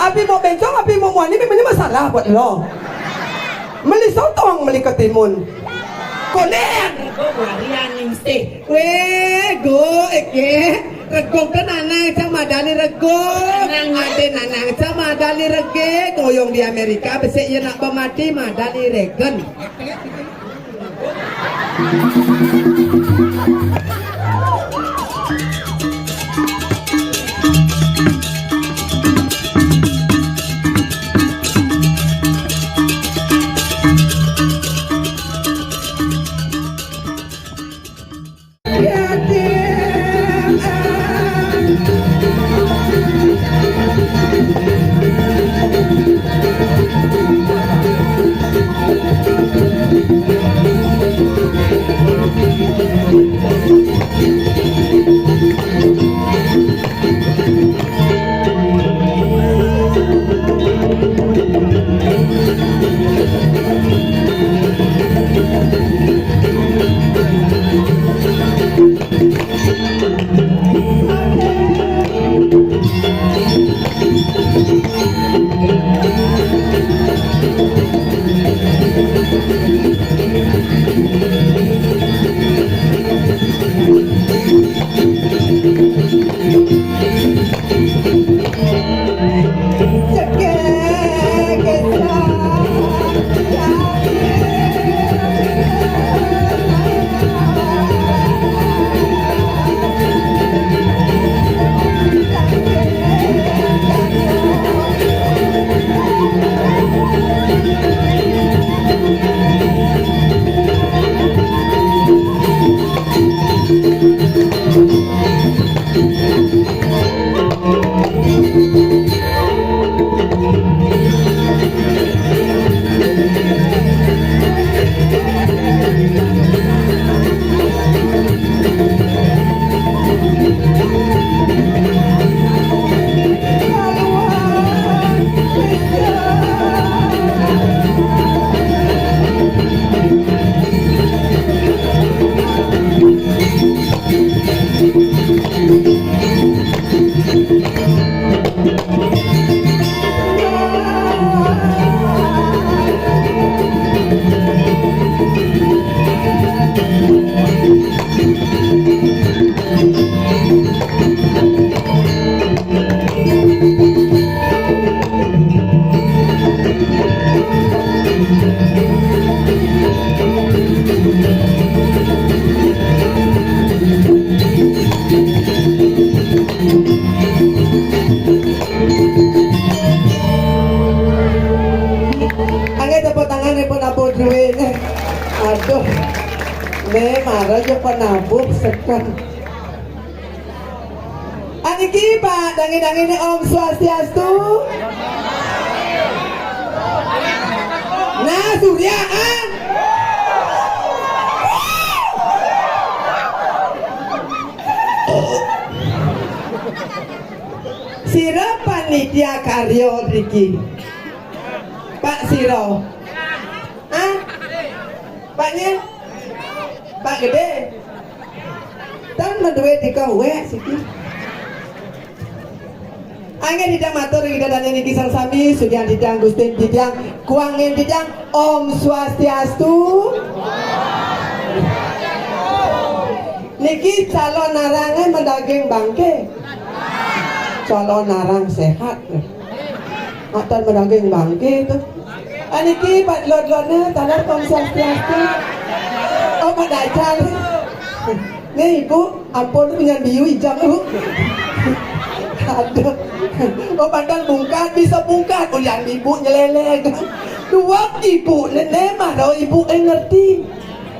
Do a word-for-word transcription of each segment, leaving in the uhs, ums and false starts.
Abi mok bencong, abi mok muani, memangnya masalah buat lo. Meli sotong, meli ketimun. Konen. Kok marian ningsih. Weh, go, ege. Regog kan anang cang madani regog. Anang ade nanang cang madani rege. Koyong di Amerika, besek ye nak pemati madani regen. Angge tepuk tangan nih, penabuh duit nih. Aduh. Nih, marah aja penabuh sekan. Aniki, Pak, dange-dange nih, Om Swastiastu. Nah, Surya, ah. Sira panitia karya mriki. Pak sira. Ah? Paknya? Pak Gede. Tan menduwe dika wek siki. Anggen titiang matur ring Ida Dane niki sareng sami, sugihan titiang, Gustin titiang, kuangen titiang, Om Swastiastu. Niki calon narange madaging bangke. Calon narang sehat. Atan madaging bangke to. Aniki Pak Lod-lodne taler Om Swastiastu. Oh, Pak Dacal. Nih, Ibu, ampun, punya biu ijang, Bu. Aduh. Oh, padahal bungkat, bisa bungkat. Ulian Ibu nyeleleh. Dua Ibu, nenek mah, Ibu, eh, ngerti.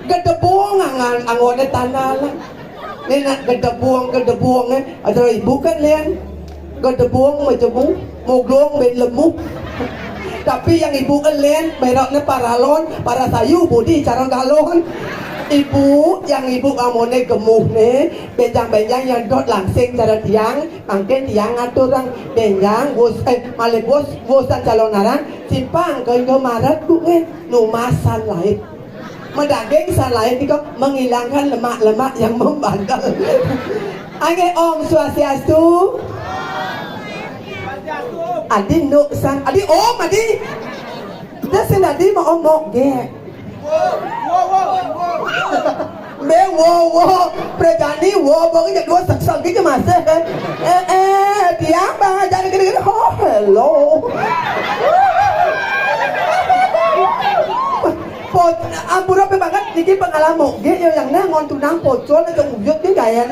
Gedebong angan, anggone tanah lah. Nenek gedebong, gedebong, eh. Ada Ibu kan, Len? Gedebong, majemung, moglong, ben lemu. Tapi yang Ibu elen, mereknya paralon, para sayu, budi, carang galon. Ibu, yang Ibu amone gemuh ne, benjang-benjang yang dot langsing cara tiang, mangkin tiang ngatur orang benjang, bos, eh, malih bos, bosan calon narang, simpang ke Indomaret, Bu, eh, numasan lain. Madaging selain nika menghilangkan lemak-lemak yang membandel. Angge Om Swastiastu. Adi nuk san, adi om adi. Dah sing adi mau omok ge. Mbe wo wo, prejani wo bo ge dua seksang ge masih. Eh eh, tiang bang aja gede-gede. Oh, hello. Pocol, ampura pe banget niki pengalaman. Ge yo yang neh ngon tunang pocol atau uyut ge gayan.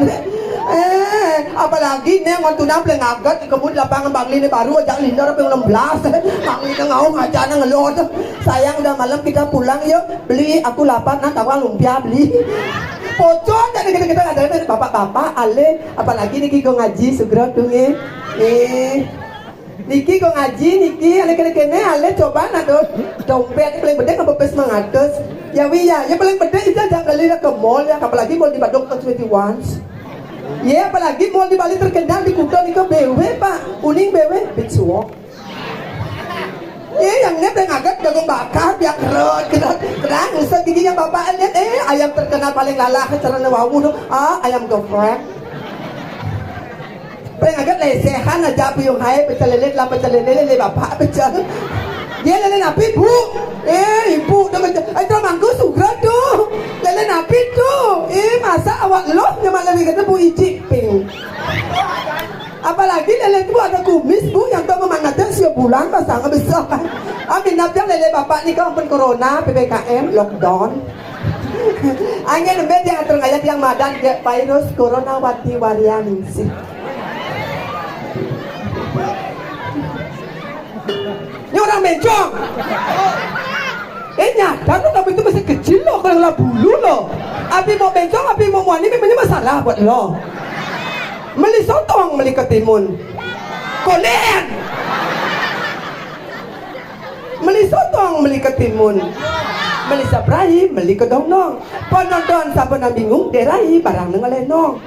Eh, apalagi neh ngon tunang paling aget kebun lapangan Bangli ne baru aja lindar pe enam belas. Bangli ne ngaung aja ne ngelot. Sayang udah malam kita pulang yuk. Beli aku lapar nah tawang lumpia beli. Pocol jadi kita-kita ada bapak-bapak ale apalagi niki go ngaji sugro tuh nge. Eh. Niki go ngaji niki, anak kene kene ale coba nak dot dompet paling gede nggak bepes mangatus. Ya wi ya, ya paling gede itu aja beli ke mall ya, apalagi mall di Badung ke twenty one. Ya apalagi mall di Bali terkenal di Kuta niko B W pak, uning B W Beach Walk. Ya yang ini paling agak jagung bakar, biar kerut kerut kerang, usah giginya bapak lihat eh ayam terkenal paling lalah caranya wawu tuh, ah ayam geprek. Peng agat lesehan aja puyung hai pecel lele lah pecel lele lele bapak pecel. Dia lele napi bu? Eh ibu dah pecel. Eh tuh mangku sugra tuh. Lele napi tuh? Eh masa awak loh nyaman lele kata bu iji ping. Apalagi lele bu ada kumis bu yang tahu memanatnya sio bulan pasang besar. Amin nabi lele bapak ni kau pun corona P P K M lockdown. Angin embe tiang atur ngayah tiang madan ke virus corona wati varian sih. Ini orang bencong. Eh nyata lo tapi itu masih kecil lo kalau lah bulu lo. Abi mau bencong, abi mau muani memangnya masalah buat lo. Meli sotong, meli ketimun. Konen. Meli sotong, meli ketimun. Meli sabrai, meli kedongnong. Penonton saben bingung derai barang nang lenong.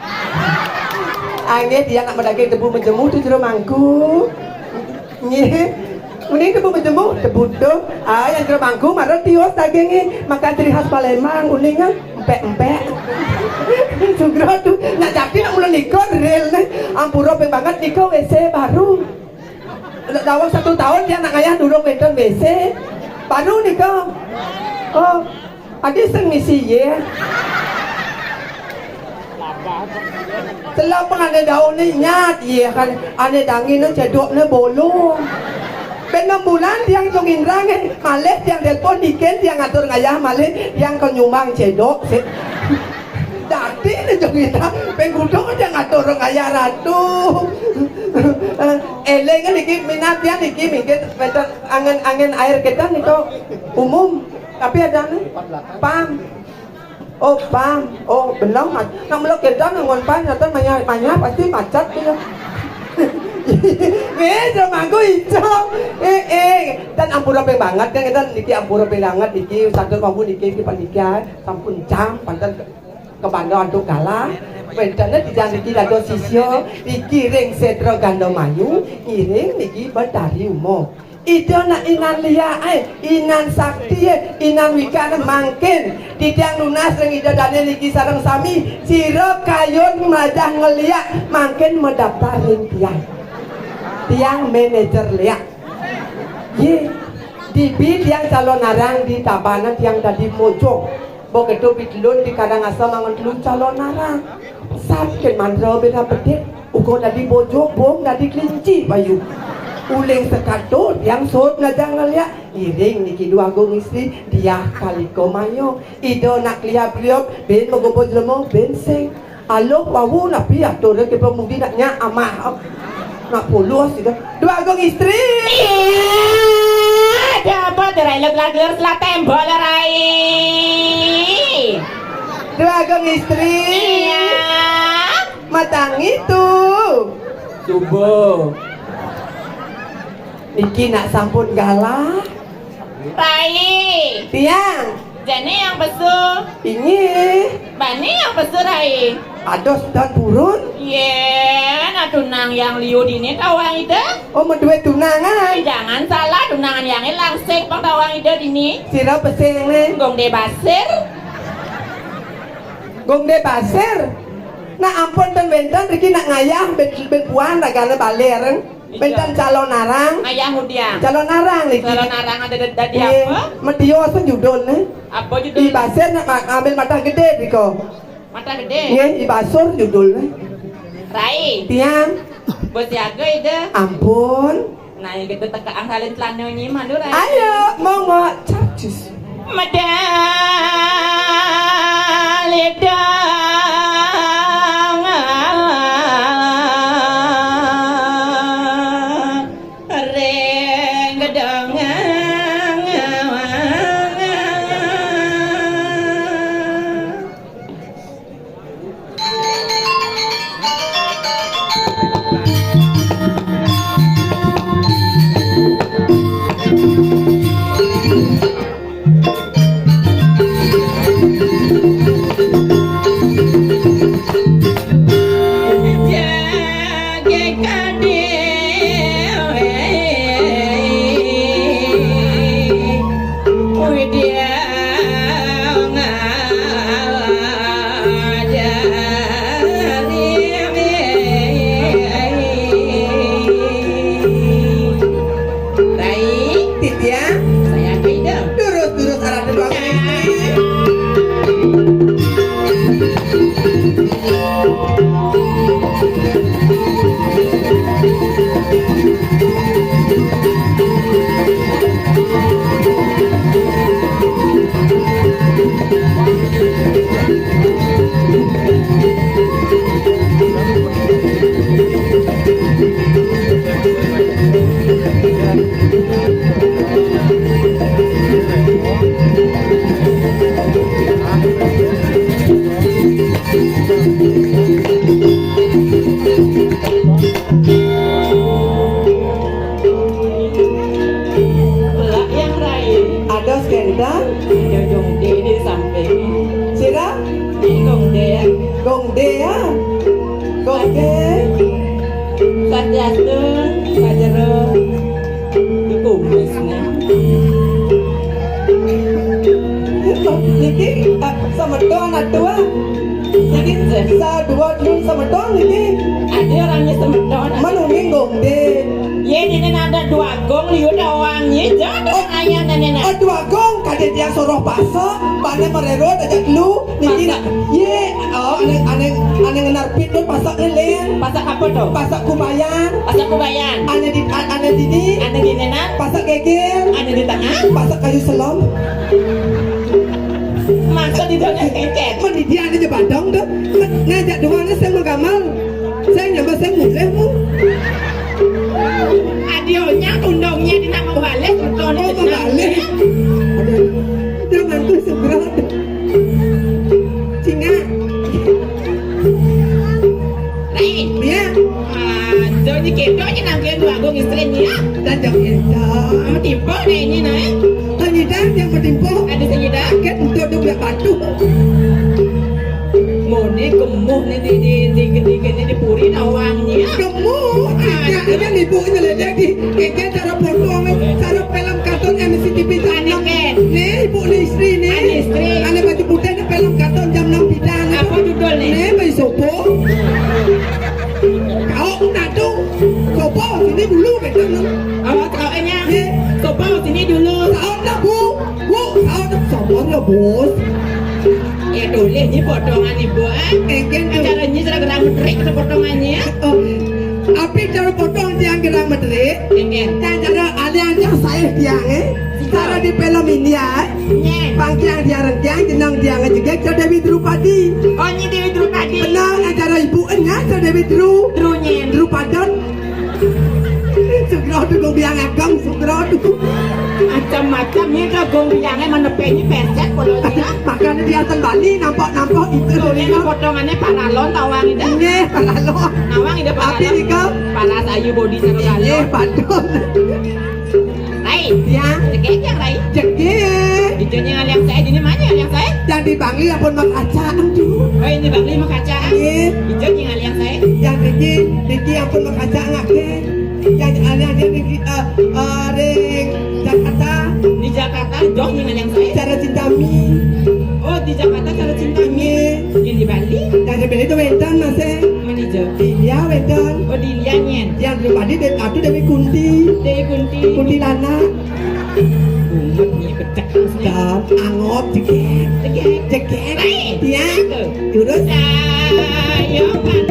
Angge dia nak medaging tebu menjemu tu jero mangku. Nggih. Mending tebu menjemu, tebu tu. Ah, yang jero mangku marah tios daging ni. Makan ciri khas Palembang, uning kan empek-empek. Sugro tu, nak jadi nak mula nikah real ni. Ampura peng banget nikah W C baru. Dawang satu tahun dia nak ngayah dulu wédon W C. Baru nikah. Oh, adi sing misi ye. Telah pun ane daun ni nyat ye kan ane dangin ni cedok ni bolong. Enam bulan tiang jong indrang eh malih tiang telepon diken tiang ngatur ngayah malih tiang ke nyumbang cedok. Dadi ni jong indrang penggudo tiang ngatur ngayah ratu. Eleng niki minat ya niki mungkin angen-angen air kita niko umum tapi ada nih pam. Oh pam, oh benang mat. Nak melok kita nang ngon pam nyata manya manya pasti macet dia. Eh, semangku ijo. Eh, eh, dan ampura peng banget kan kita niki ampura peng banget niki satu mampu niki di panitia sampun jam pantas ke Banda untuk kalah. Wénten di janiki dados sisya iki ring Sétra Gandamayu, ngiring niki Betari Uma. Ida nak inan liak ae, inan sakti ae, inan wikan mangkin titiang nunas ring Ida Dane niki sareng sami, sira kayun mlajah ngeliak mangkin madaptar ring tiang. Tiang manajer liak. Ye, dibi tiang calon arang di Tabanan tiang dadi mojok. Begitu bitelun di Karangasem angon telun calon arang. Sat ken mandra beda bedik. Uga dadi bojok, bong dadi kelinci bayu. Uling sekato tiang sot ngajang ngeliak. Iring niki dua agung istri, diah kalika maya. Ida nak kliap-kliop, ben magoba jelema, ben sing. Aluh wau napi atur ke pemudi nak nyak amah. Nak polos ida. Dua agung istri. Iya, ada apa tu Rai Lek Lager selah tembol Rai. Dua agung istri. Iya. Matang itu. Subuh. Iki nak sampun galah. Rai. Tiang. Jani yang pesu. Inggih. Bani yang pesu, Rai. Ados dan purun. Ye, nah tunang yang liu dini tawang ida. Oh, madue tunangan. Jangan salah, tunangan yang langsik pang tawang ida dini. Sira pesing ne. Gong de basir. Gong de basir. Nah, ampun ten wenten riki nak ngayah ben, ben puan ragane baler. Benten calon arang. Ayah udiang. Calon arang niki. Calon arang ada dadi apa? Medio sen judulne. Apa judul? I Basir nak ma-, ambil matah gede niko. Matah gede. Nggih, I Basur judulne. Rai. Tiang. Bos jaga ida. Ampun. Nah, yang gede teka angkalin celana nyi malu, Rai. Ayo, monggo, capcus. Medal idang ring gedang. Rai, Titiang, saya Kaido. Durus-durus arah dua. Lak yang rai. Ada skenda? Ada Gong Dé di samping. Sira? Di Gong Dé. Gong Dé ya? Gong Dé. Sajastu, sajero. Kumis nih. Niki, ah, semeton atua. Niki, sadua dulur semeton niki. Ada orangnya semeton. Menunggu Gong Dé. Ye, ini ada dua gong, liu doang. Ye, jangan ayah nenek. Oh, dua gong, kadé dia suruh pasok, pada merero, aja lu. Niki nak, ye, oh, ane, ane, ane ngenar pit tu pasok leleng. Pasok apa tu? Pasok Kubayan. Pasok Kubayan. Ane di, a-, ane dini. Ane dini nak. Pasok Gegel. Ane di tengah. Pasok Kayu Selom. Maksud itu nak keket. Mendidi ane je badong tu. Ngajak dua ane saya menggamal. Saya nyampe saya mulai mu. Adionya undongnya di nak membalik. Oh, membalik. Ada. Dia mantu segera. Singa. Lain. Ya. Ah, so ni kedoknya nang kena dua gong istri ni ya. Dan jauh kita. Tiba dah ini nah. Tanya dah yang bertimpa. Ada saya dah. Ket untuk dua belas batu. Mone gemuh ni di, di, di, di, di, di puri nawang ni ya. Gemuh. Ah, ini ibu nyeledek di. Keke cara potong, cara film kartun M C T V jam enam. Ane ken. Ni ibu ni istri ni. Ane istri. Ane baju putih ni film kartun jam enam bidang. Apa judul ni? Ni baju sopo. Kau nak tu. Sopo sini dulu betul. Awak kau enya. Ni. Sopo sini dulu. Kau nak bu. Bu, kau nak sopo ya bos. Ya boleh ni potongan ibu ah. Engken tu. Caranya cara gerang meterik tu potongannya ya. Oh. Api cara potong tiang gerang meterik. Engken. Tiang cara alian tiang saya tiang eh. Cara di film India eh. Nyen. Pangkiang tiang rengkiang jenang tiang jegek cara Dewi Drupadi. Oh, ni Dewi Drupadi. Benar, eh, cara ibu enya cara Dewi Dru. Dru nyen. Drupadon. Sugro tu gong biang agam, sugro tu. Macam-macam ni dah gong biangnya mana penyi pesek kalau dia. Makanya dia akan Bali nampak-nampak itu. Tuh, ini potongannya paralon tawang itu. Nggih, paralon. Nawang itu paralon. Tapi ni ke? Paras ayu body cara paralon. Nggih, patut. Rai. Ya. Cekek yang Rai. Cekek. Itu yang aliang saya, ini mana aliang saya? Jadi Bangli apa mak kaca tu? Oh, ini Bangli mak kaca. Nggih. Itu yang aliang saya. Yang Riki, Riki apa mak kaca ngake? Yang aliang dia Riki, eh, eh, ring Jakarta. Di Jakarta, jauh yang aliang saya. Cara cinta mi. Oh, di Jakarta cara cinta mi. Nggih. Yang di Bali? Yang di Bali tu wenten masih. Manajer. Di India wédon. Oh, di India nyén. Yang dulu tadi dari atu dari Kunti. Dari Kunti. Kuntilanak. Umat ini becek terus nih. Dan angop jeget. Jeget. Jeget. Baik. Ya. Tuh. Terus. Ayo, Pak.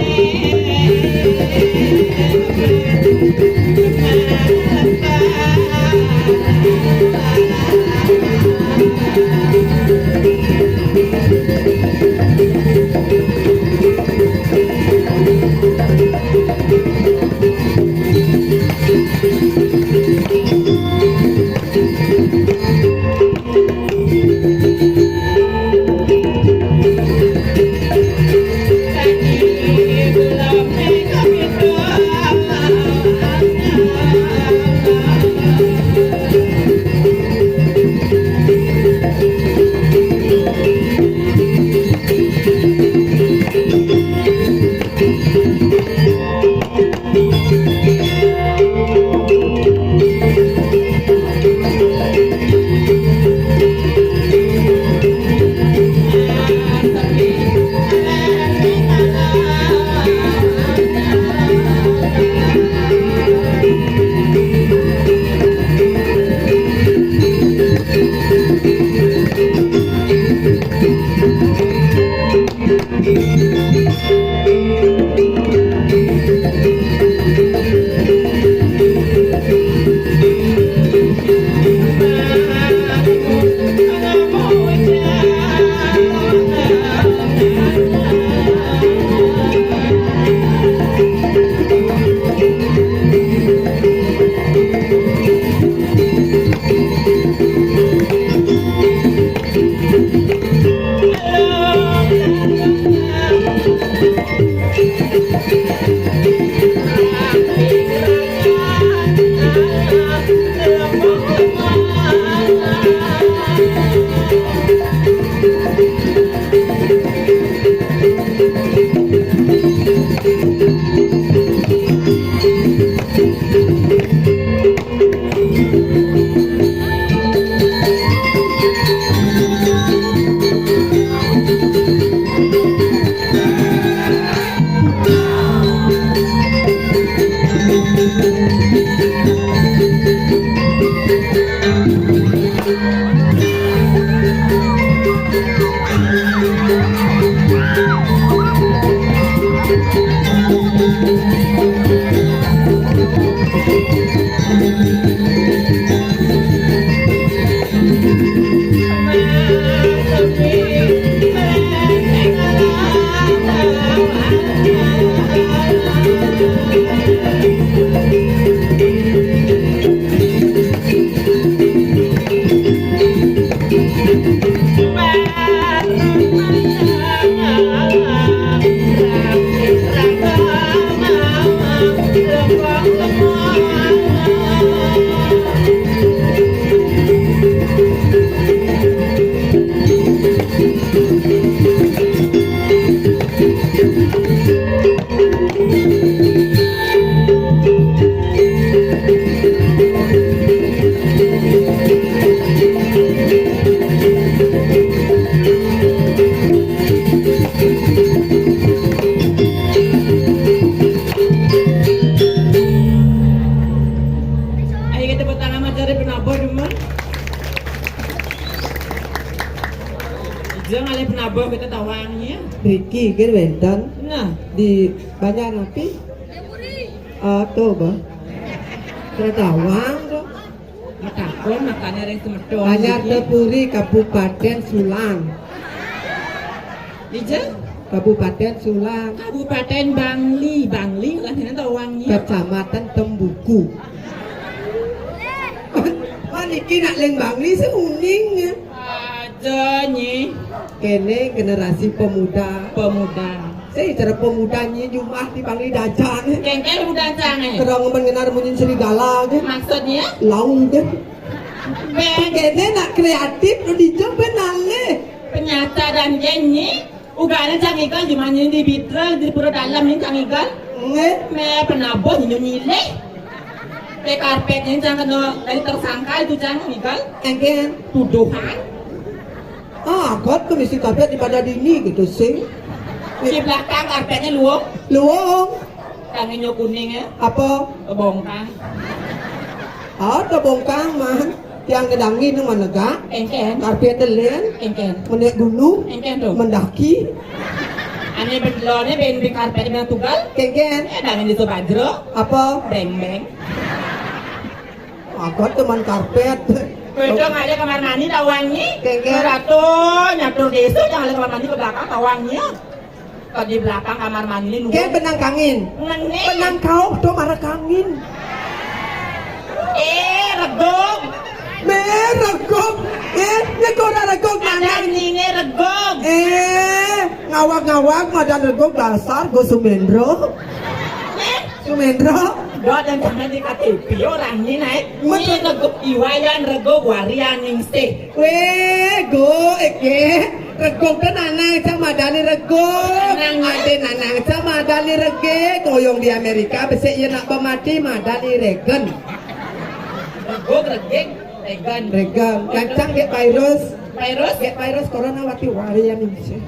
Ayo kita tepuk tangan buat Jare Penabur dulu. Ija ngalih penabur kita tawangnya. Riki, kira wénten. Nah, di Banjar napi? Ah, to, bah. Kira tawang to. Matakon makane ring semeton. Banjar Tepuri, Kabupaten Sulang. Ija? Kabupaten Sulang. Kabupaten Bangli, Bangli lah ning tawangnya. Kecamatan Tembuku. Wah, niki nak ling Bangli sing uning. Aja, Nyi. Kene generasi pemuda. Pemuda. Sing cara pemuda, Nyi, jumah di Bangli dajan. Kengkeng pemuda cang, eh. Kerong men ngenar munyin serigala, ge. Maksudnya? Lau, ge. Be. Kene nak kreatif, lu dijam ben alih. Penyata dan Nyi. Ugane cang igal di mana di Bitra, di Pura Dalam ini cang igal. Nggih. Me penabur ini nyilih. Pe karpet ini cang kena dari tersangka itu cang igal. Engken. Tuduhan. Ah, kot kondisi karpet di pada dini gitu sih. Di belakang karpetnya luwung. Luwung. Tanginyo kuning ya. Apa? Kebongkang. Ah, kebongkang, man. Tiang kedangi nang menegak. Kengken. Karpet telen. Kengken. Menek gunung. Kengken tuh. Mendaki. Ane bendelone ben di karpet ben tugal. Kengken. Eh, tangan di bajro. Apa? Beng-beng. Agot teman karpet. Bedo ngalih kamar mandi tawangi. Kengken. Ratu nyatur desa jangan kamar mandi ke belakang tawangi. Kok di belakang kamar mandi lu? Kengken benang kangin. Ngene. Benang kau tuh marah kangin. Eh, regog. Meh, regog. Eh, ini kok ora regog. Ada nini regog. Eh, ngawak-ngawak madan regog dasar go Sumendro. Eh, Sumendro. Dot yang jangan di K T P orang ini naik. Ini regog Iwayan, regog Warian Ningsih. Weh, go, eke. Regog kan anak cang madani regog. Ade anak cang madani regeg. Koyong di Amerika besik iya nak pemati madani regen. Regog, regeg, regen. Regen. Kancang get virus. Virus? Get virus corona wati warian ini sih.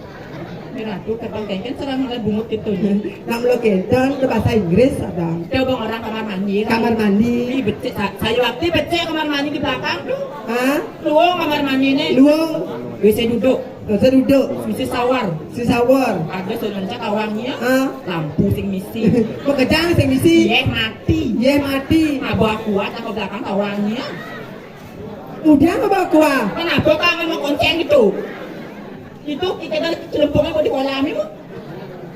Ratu, kebang kengken serang oleh bungut gitu ya. Nak melo kenten ke bahasa Inggris ada. Coba orang kamar mandi. Kamar mandi. Ih, becek, sa-, saya waktu becek kamar mandi di belakang tuh. Hah? Luwung kamar mandi ini. Luwung. W C duduk. W C duduk. Sisi sawar. Sisi sawar. Ada soal ngencak awangnya. Hah? Lampu sing misi. Pekejang sing misi. Iya mati. Iya mati. Abah kuat aku belakang awangnya. Udah nggak bawa kuah? Kenapa kangen mau konceng gitu? Itu kita dari celempungnya mau dikolami, Bu.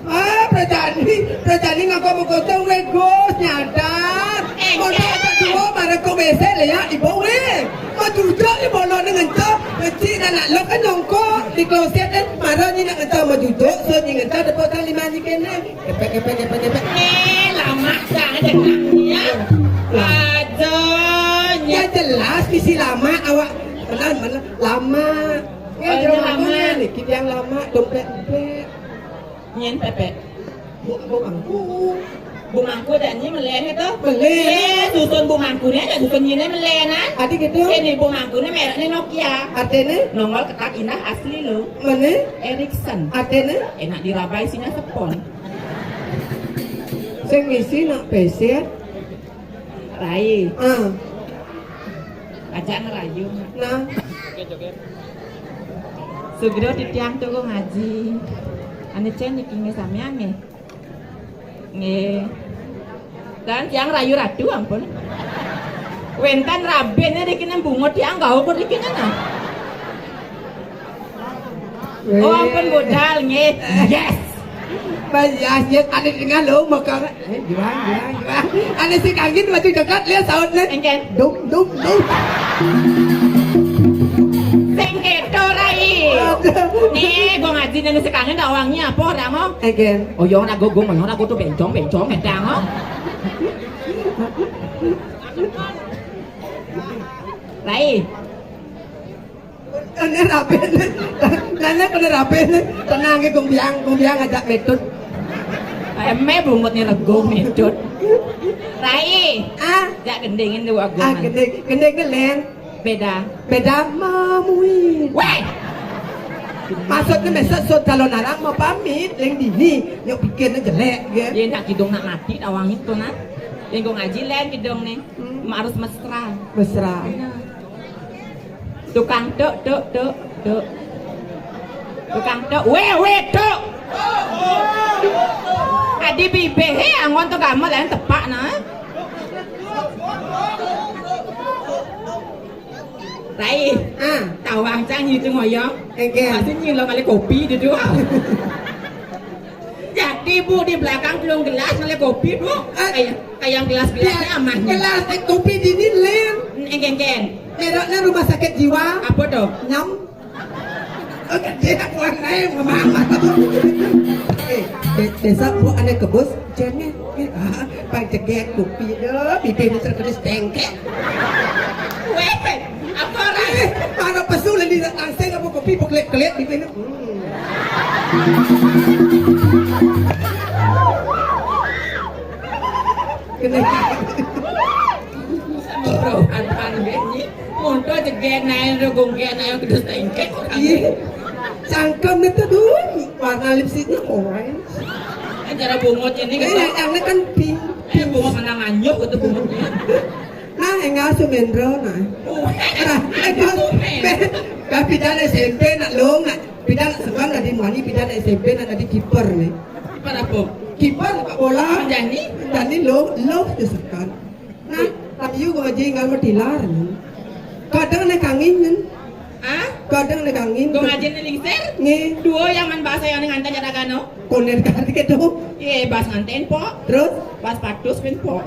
Ah, percani, percani ngaku mau konceng, weh, Gus, nyadar. Eh, mau eh. Dua, marah kau besek lah ya, ibu, weh. Mau jujur, ibu, lo dengan tu, kecil dan nak lo kan nongko di kloset, eh. Marah ni nak ngencang mau jujur, so ni ngencang, dapat tali mani kena. Kepek, kepek, kepek, kepek. Eh, lama sangat ya. Aja. Ya jelas, bisi lama, awak. Benar, benar. Lama. Ya, oh, jelas lama. Ni, kita yang lama, dompet, dompet. Nyen pepek. Bu, bu mangku. Bu mangku dan ni melen itu. Melen. Eh, susun bu mangku ni ada susun ni melen, ah. Ada gitu. Ini bu mangku ni mereknya Nokia. Artinya? Nongol ketak indah asli lo. Mana? Ericsson. Artinya? Enak dirabai isinya spons. Sing isi nak peset. Rai. Ah. Ajak ngerayu. Nah. Sugro titiang tuh ngaji. Ane cen niki nge sampean nge. Nge. Dan tiang rayu ratu ampun. Wentan rabene dikine bungut tiang gak ukur dikine nah. Oh, ampun budal nggih. Yes. Mas, yes, yes, ane dengan lo maka, eh, juang, juang, juang. Ane si kangin maju dekat lihat sautnya. Engken. Dum, dum, dum. Sing keto rai. Aduh. Nih, gua ngaji nih si kangin tak wangi apa orang mau? Engken. Oh, yo ora gogong, ora kudu bencong, bencong, bencong. Rai. Ini rapi nih. Nenek kena rapi nih. Tenang ya, Gumbiang, Gumbiang ajak metut. Eme bungut nih lego metut. Rai. Ah. Jak gendingin tuh aku. Ah, gending, gending nih, Len. Beda. Beda mamui. Weh. Maksudnya besok so calon arang mau pamit, yang dini, yuk bikinnya jelek, ya. Dia nak kidung nak mati, tawang itu nah. Yang gue ngaji Len kidung nih. Hmm. Harus mesra. Mesra. Nah. Tukang tuk, tuk, tuk, tuk. Tukang tuk, weh, weh, tuk. Adi bibeh, he, angon tu gamel, yang tepak, nah. Rai, ah, tawang cang nyitu ngoyong. Engke. Pasti nyilong kali kopi dia tu. Jadi, Bu, di belakang belum gelas, malah kopi, Bu. Ah. Kayak, kayak gelas-gelasnya aman. Gelas, eh, kopi dini, Len. Engke, engke. Mereknya rumah sakit jiwa. Apa tuh? Nyam. Oke, dia puan naik, mama. Eh, be-, besok, Bu, aneh ke bos, jangan. Eh, ah, pang ceget kopi, deh, bibirnya terkena stengkek. Weh, apa orang? Eh, mana pesu, lagi nak tangseng apa kopi, pekelit-kelit, bibirnya. Hmm. Kena. Sama bro, anpan gini. Monto jegek naik, rogong gek naik, kedus tengkek. Iya. Sangkem itu dulu. Warna lipstiknya orange. Ini cara bungut ini. Eh, kan yang ini kan pink. Eh, bungut mana nganyuh gitu bungutnya. Nah, enggak sumendro nah. Oh, nah, eh, itu, eh, eh, dah pindah S M P nak long nak pindah nak sekolah tadi mani pindah S M P nak tadi kiper nih. Kiper apa? Kiper sepak bola. Jani? Jani long, long tu sekan. Nah, tapi you gua aja tinggal metilar nih. Kadang naik angin kan? Ah? Kadang naik angin. Gua ngaji nih lingsir. Nge. Duo yang man bahasa yang nganten jadagano. Konen kali gitu. Iya, bahas nganten po. Terus? Bahas patus pin po.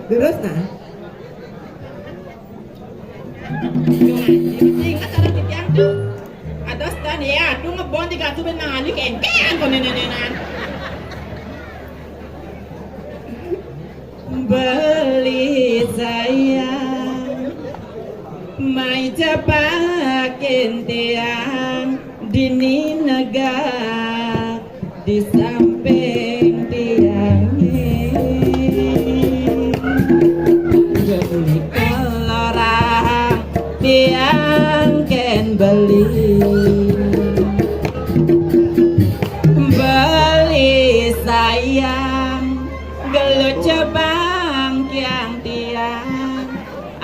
Terus nah. Ingat orang titiang tuh. Atas dan ya, tuh ngebon tiga tuh ben nangani kengkean konen nenenan. Beli sayang, mai cepakin tiang dini negak di samping tiang. Beli kelorang tiang ken beli. Beli sayang, gelut cebang kiang tiang.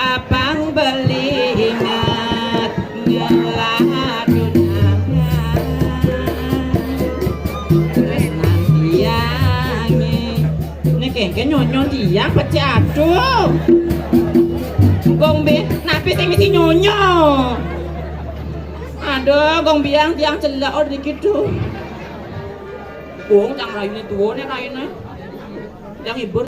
Apang beli ingat ngelah tunangan. Terus nanti yangi. Ini kengke nyonyo tiang pecah aduh. Gong be, napi sing mesti nyonyo. Aduh, gong biang tiang celak oh dikit tuh. Gong cang rayune tuone rayune. Yang hibur